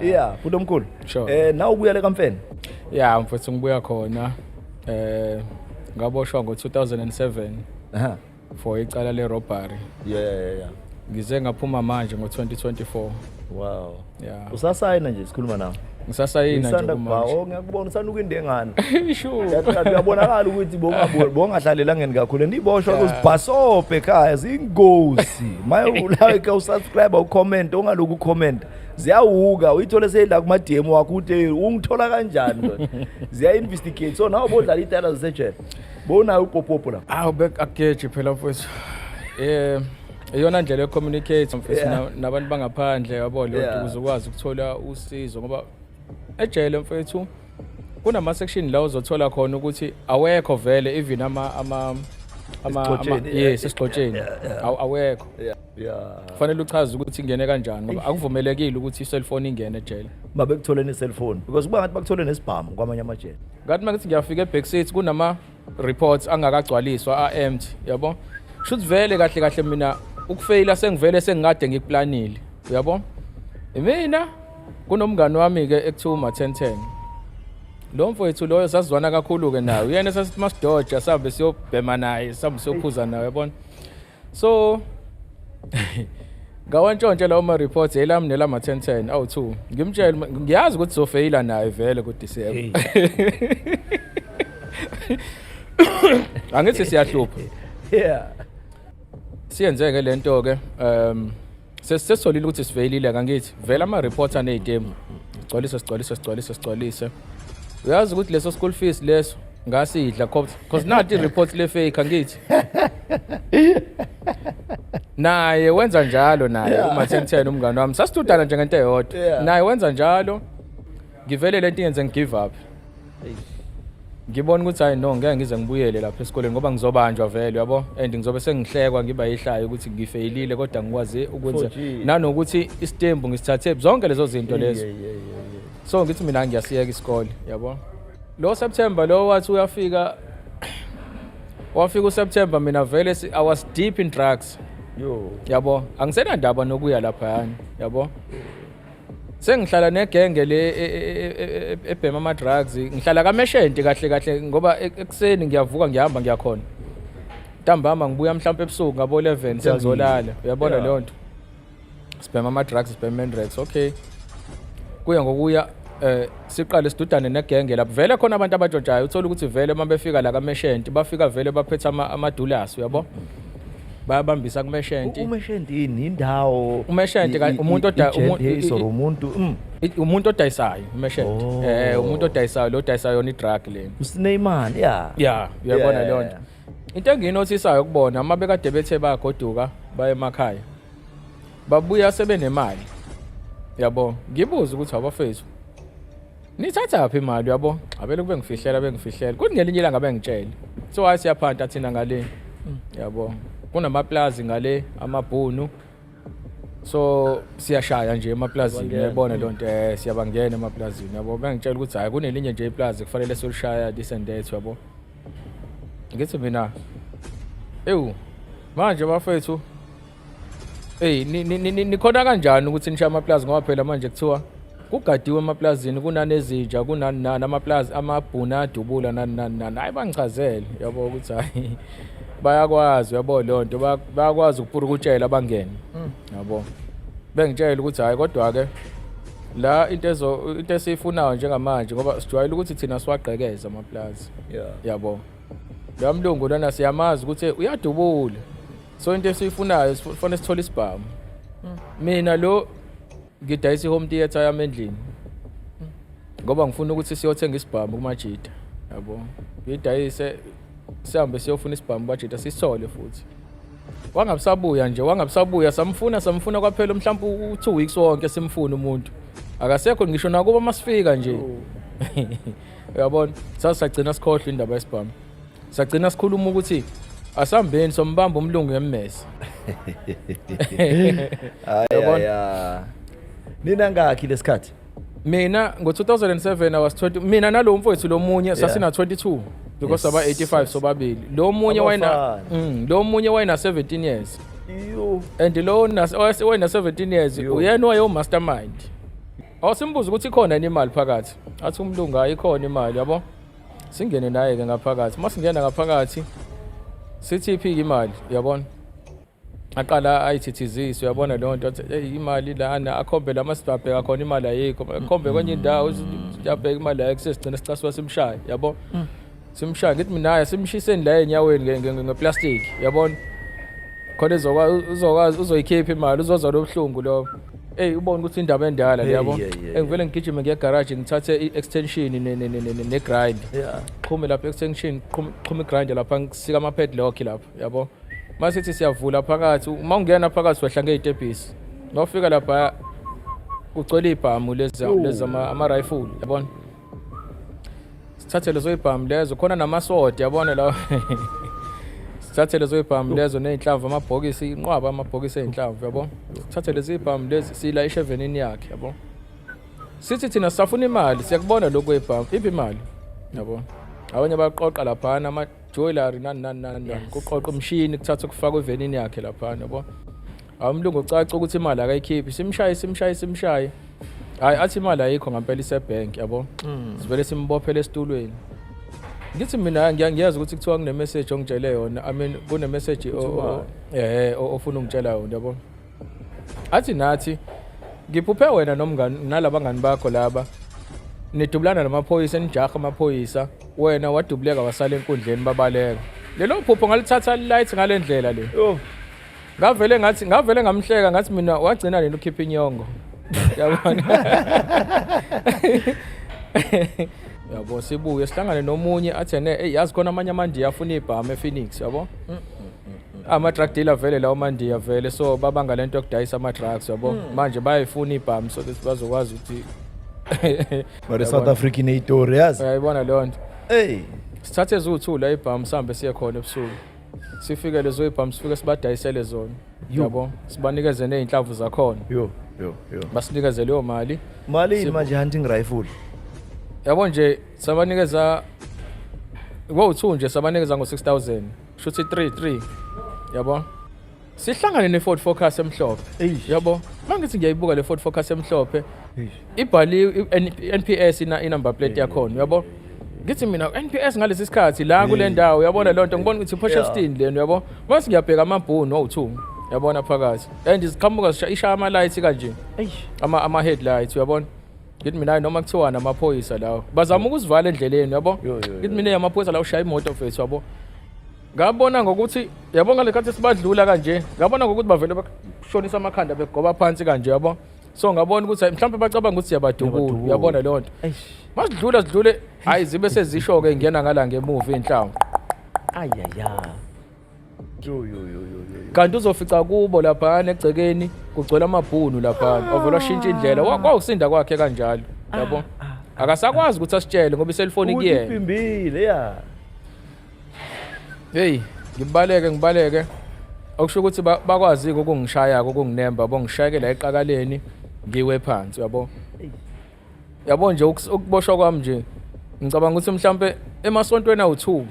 Yeah, bhuti omkhulu. Sure. Nawe ubuya le kaMfene. Yeah, mfethu, ngibuya khona. Ngaboshwa ngo-2007 for icala le-robbery. Ngize ngaphuma manje ngo-2024. Yeah. Usasayina nje sikhuluma nawe. Ngisasayina nje Usanda kubha, kumanje. oh, ngiyakubona usanda ukindengane. Sure. Yathi uyabonakala ukuthi bongabona bongahlali elangeni kakhulu. Ndiboshwa kuzibhasope ekhaya zingozi. Maye ulike, usubscribe, ucomment, ungaloku ucomment. Ziyawuka uyithole seyila kuma DM wakho uthi, "Hey, ungithola kanjani ndoda?" Ziya investigate. So nawe bodlala itala zasejele. Bonayo upopopo la. Awu, bek akugeji phela, mfethu. Iyona ndlela yocommunicate, mfethu, nabantu bangaphandle, yabo, leyo ukuze ukwazi ukuthola usizo, ngoba ejele, mfethu, kunama section la uzothola khona ukuthi awekho vele even ama Esigxotsheni, yes, esigxotsheni. Awekho. Kufanele uchaze ukuthi ingene kanjani, ngoba akuvumelekile ukuthi i-cellphone ingene ejele. Babekuthole ne-cellphone because kuba ngathi bakuthole nesibhamu kwamanye amajele. Ngathi makithi ngiyafika e-back seat, kunama reports angakagcwaliswa, a-empty, yabo. Shuthi vele kahle kahle mina ukufeyila sengivele sengikade ngikuplanile, uyabo. Mina kunomngani wami ke ekuthiwa uma 1010. Lo mfowethu loyo sasizwana kakhulu ke naye, uyena sasithi masidoja sihambe siyobhema naye, sihambe siyophuza naye, yabona. So ngawantshontshe lawo ma-reports, elami nelama 1010 awu-2. Ngimtshele, ngiyazi ukuthi sofeyila naye vele ku-December, angithi siyahlupha. Siyenzeke lento ke, sesitholile ukuthi sifeyilile, kangithi vele ama-reports aney'temu, sigcwalise, sigcwalise, sigcwalise, sigcwalise. Uyazi ukuthi leso school fees leso ngasidla, cause nathi i-report le-fake, angithi naye wenza njalo naye uma 1010 umngane wami, sasitudana nje ngento eyodwa. Naye wenza njalo. Ngivele lento ingenze ngigive up, ngibona ukuthi hayi no, ngeke ngize ngibuyele lapha esikoleni ngoba ngizobanjwa vele, yabo, and ngizobe sengihlekwa, ngiba yihlayo ukuthi ngifeyilile kodwa ngikwazi ukwenza 4G. nanokuthi isitembu ngisithathe, zonke lezo zinto lezo. So ngithi mina ngiyasiyeka isikole, yabo. Lo September lo wathi uyafika, wafika uSeptember, mina vele I was deep in drugs. Yo. Yabo, angisenandaba nokuya laphayana, yabo. Sengihlala negenge le ebhema ama-drugs, ngihlala kameshenti kahle kahle, ngoba ekuseni ngiyavuka, ngihamba ngiyakhona, ntambama ngibuya mhlawumpe ebusuku ngabo 11, sengizolala, uyabona. Leyo nto, sibhema ama-drugs, sibhema Mandrax, okay. Kuya ngokuya siqale sidudane negenge lapho vele khona abantu abatshontshayo. Uthola ukuthi vele uma befika la kameshenti, bafika vele baphethe amadulasi, uyabo, bayabambisa kumeshenti. Umeshenti yini indawo? Umeshenti umuntu i-jail or umuntu? Umuntu odayisayo, umeshenti. Oh. Umuntu odayisayo, lo odayisayo yona idrug le. Usineyimali, yeah. Ya, uyabona leyo nto. Into engiyinothisayo kubona, uma bekade bethe bayagoduka baye emakhaya, babuya sebenemali, yabo. Ngibuze ukuthi, abafethu, nithathaphi imali, yabo? Abele kube ngifihlela, bengifihlela, kuthi ngelinye ilanga bengitshele, so hayi, siyaphanta thina ngale, yabo, kunamaplazi ngale amabhunu, so siyashaya nje emaplazini. Siyabangena. Uyabona leyo nto, siyabangena emaplazini, yabo. Bengitshela ukuthi hayi, kunelinye nje iplazi kufanele solishaya, this and that, yabo. Ngithi mina, ewu, manje bafethu, hey, nikhona kanjani ukuthi nishaye amaplazi, ngoba phela manje kuthiwa kugadiwe emaplazini, kunanezinja, kunani nani, amaplazi amabhuna adubula, nani nani nani. Hayi, bangichazele, yabo, ukuthi hayi, bayakwazi, yabo, leyo nto bayakwazi ukupurukutshela bangene, yabo. Bengitshela ukuthi hayi, kodwa ke la into esiyifunayo njengamanje, ngoba sijwayele ukuthi thina siwagqekeza amaplazi, yabo, lo mlungu lona siyamazi ukuthi uyadubula, so into esiyifunayo sifanele sithole isibhamu. Mina lo ngidayisa i-home theatre yami endlini ngoba ngifuna ukuthi siyothenga isibhamu kumajita, yabo. Ngidayise, sihambe siyofuna isibhamu kubajita, sisithole futhi. Wangabusabuya nje, wangabusabuya. Samfuna, samfuna, kwaphela mhlawumbe u-2 weeks wonke simfuna umuntu, akasekho ngisho nakuba masifika nje, uyabona. Sasagcina sikhohlwa indaba yesibhamu, sagcina sikhuluma ukuthi asambeni sombamba umlungu ngemmese. Hayi. Uyabona? Ya. Nina ngakhi lesikhathi? Mina ngo-2007 I was 20. Mina nalo mfowethu lo munye sasina 22 because aba 85 sobabili. Lo munye wayena Abafana. Lo munye wayena 17 years. Yo. And lo wayena 17 years Yo. uyena wayo mastermind. Awusimbuza ukuthi ikhona yini imali phakathi. Athi umlungu hayi ikhona imali yabo. Singene naye ke ngaphakathi. Uma singena ngaphakathi sithi iphi imali yabona. Aqala ayithithizise uyabona leyo nto athi hey imali lana akhombe la masibabheka khona imali ayikho akhombe kwenye indawo siyabheka imali ayikho sesigcina sicasuka simshaye yabo. Simshaya ngithi mina hayi simshiseni la enyaweni ngeplastic yabona khona izokwazi uzokwazi uzoyikhipha imali uzozwa lobuhlungu lo. Ey ubone ukuthi indaba endala le yabo. Engivele ngigijime ngiye garage ngithathe i-extension ne-grind. Xhume lapha extension xhume i-grind lapha ngisika ama padlock lapha yabo. Masithi siyavula phakathi uma ungena phakathi wehla ngey'tebhisi. Mawufika lapha kugcwele ibhamu lezi lezi ama rifle yabona. Sithathe lezo ibhamu lezo khona namasodi yabona la. Sithathe lezo ibhamu lezo nezinhlamvu amabhokisi inqwaba amabhokisi ezinhlamvu yabo. Sithathe lezi ibhamu lezi silayishe evenini yakhe yabo. Sithi thina sisafuna imali siyakubona lokhu kwebhamu iphi imali yabo. Abanye baqoqa laphana ama jewelry nani nani nani kuqoqa umshini kuthatha kufakwa evenini yakhe laphana yabo. Awumlungu ucaca ukuthi imali akayikhiphi simshaye simshaye simshaye. Hayi athi imali ayikho ngampela isebank yabo. Sivele simbophele esitulweni. Ngithi mina ngiyazi ukuthi kuthiwa kune message ongitshele yona. I mean kune message ofuna ungitshela yona yabo. Athi nathi ngiphuphe wena nomngani nalabangani bakho laba nidubulana namaphoyisa nijaha amaphoyisa wena wadubuleka wasala enkundleni babaleka. Lelo phupho ngalithatha light ngalendlela le. Yo. Ngavele ngathi ngavele ngamhleka ngathi mina wagcina nini ukhipha inyongo. Yabona. Yabo sibuye sihlangane nomunye athi ene hey yazi khona amanye amandiya afuna ibhamu ePhoenix yabo. Ama drug dealer vele lawo mandiya vele so babanga lento yokudayisa ama drugs yabo. Manje bayayifuna ibhamu so that bazokwazi ukuthi Mara South Africa ineyitori yazi. Uyayibona leyo nto. Hey. Sithathe eziwu2 la ibhamu sihambe siye khona ebusuku. Sifike lezo ibhamu sifike sibadayisele zona. Yabo sibanikeze nezinhlamvu zakhona. Yo yo yo. Basinikeze leyo mali. Malini manje hunting rifle? Yabo nje sabanikeza wo2 nje sabanikeza ngo6000 shuthi 3 3 yabo. Sihlangane ne Ford Focus emhlophe. Yabo mangithi ngiyayibuka le Ford Focus emhlophe ibhaliwe NPS ina inumber plate yakhona yabo. Ngithi mina NPS ngalesi sikhathi la kule ndawo uyabona lonto ngibona ukuthi Port Shepstone lena yabo. Mase ngiyabheka amabhunu owu2 yabona phakathi and iziqhamuka ishaya ama lights kanje ama ama headlights uyabona. Ngithi mina noma kuthiwa namaphoyisa lawo bazama ukusivala endleleni yabo. Ngithi mina amaphoyisa lawo ushaya imoto mfethu yabo. Ngabona ngokuthi yabo ngalekhathi sibadlula kanje ngabona ngokuthi bavele bashonisa amakhanda begoba phansi kanje yabo. So ngabona ukuthi mhlawumbe bacabanga ukuthi siyabadubula uyabona leyo nto. Masidlula sidlule hayi zibe sezisho ke ngena ngala ngemuva inhlamvu. Ayaya. Yo yo yo yo yo. Kanti uzofica kubo lapha egcekeni kugcwele amabhunu lapha wavela washintsha indlela kwawusinda kwakhe kanjalo yabo. Akasakwazi ukuthi asitshele ngoba iselfoni kuyena. Uyipimbile ya. Hey ngibaleke ngibaleke okusho ukuthi bakwazi ukungishaya ukunginemba bongishayeke la eqakaleni ngiwe phansi yabo. Yabo nje ukuboshwa kwami nje ngicabanga ukuthi mhlambe emasontweni awu2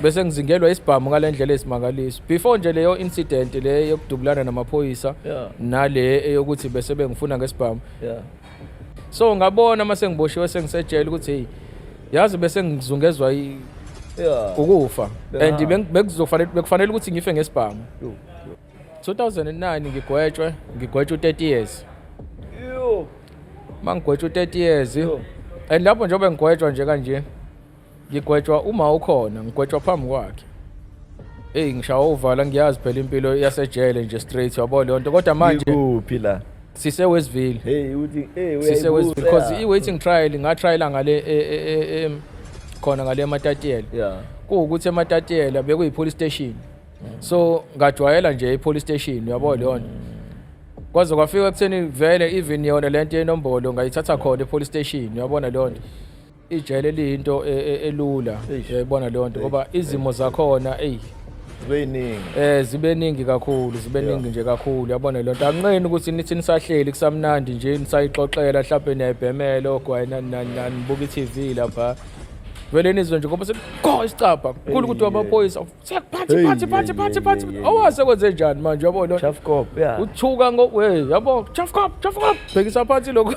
bese ngizingelwa isibhamu ngalendlela esimangaliso before nje leyo incident le yokudubulana namaphoyisa nale eyokuthi bese bengifuna ngesibhamu. So ngabona mase ngiboshiwe sengisejele ukuthi hey yazi bese ngizungezwa ukufa and bekuzofanele bekufanele ukuthi ngife ngesibhamu. 2009 ngigwetshwe ngigwetshwa u30 years. Yo. Mangigwetshwa u30 years. And lapho njengoba ngigwetshwa nje kanje ngigwetshwa uma ukhona ngigwetshwa phambi kwakhe. Hey ngishawa uvala ngiyazi phela impilo yasejele nje straight yabo leyo nto kodwa manje kuphi la? Sise Westville. Hey uthi hey sise Westville because i waiting trial nga trial ngale khona ngale eMatatiyela. Kuwukuthi eMatatiyela bekuyi police station. So ngajwayela nje i police station uyabo leyo nto. Kwaze kwafika ekutheni vele even yona lento yenombolo ngayithatha khona e police station uyabona leyo nto. Ijele liyinto elula uyayibona leyo nto ngoba izimo zakhona ey zibe ningi. Zibe ningi kakhulu zibe ningi nje kakhulu uyabona leyo nto. Anqeni ukuthi nithi nisahleli kusamnandi nje nisayixoxela mhlawumbe niyayibhemela ogwayi nani nani nani nibuka i-TV lapha. Vele nizwe nje ngoba sethi go isicabha kukhulu ukuthi amaphoyisa siyakuphathi Hey, phathi phathi hey, phathi hey, phathi hey, hey. awase kwenze njani manje, yabo lo Chaff cop, yeah. Uthuka ngo hey, yabo, chaff cop, chaff cop, bhekisa phansi lokho.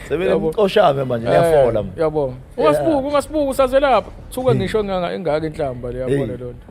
Sebenemcoshame manje, niyafola. Eh, yabo, ungasibuki, ungasibuki, usaze lapha, thuka ngisho engaka engaka inhlamba le, yabona Hey. loo nto.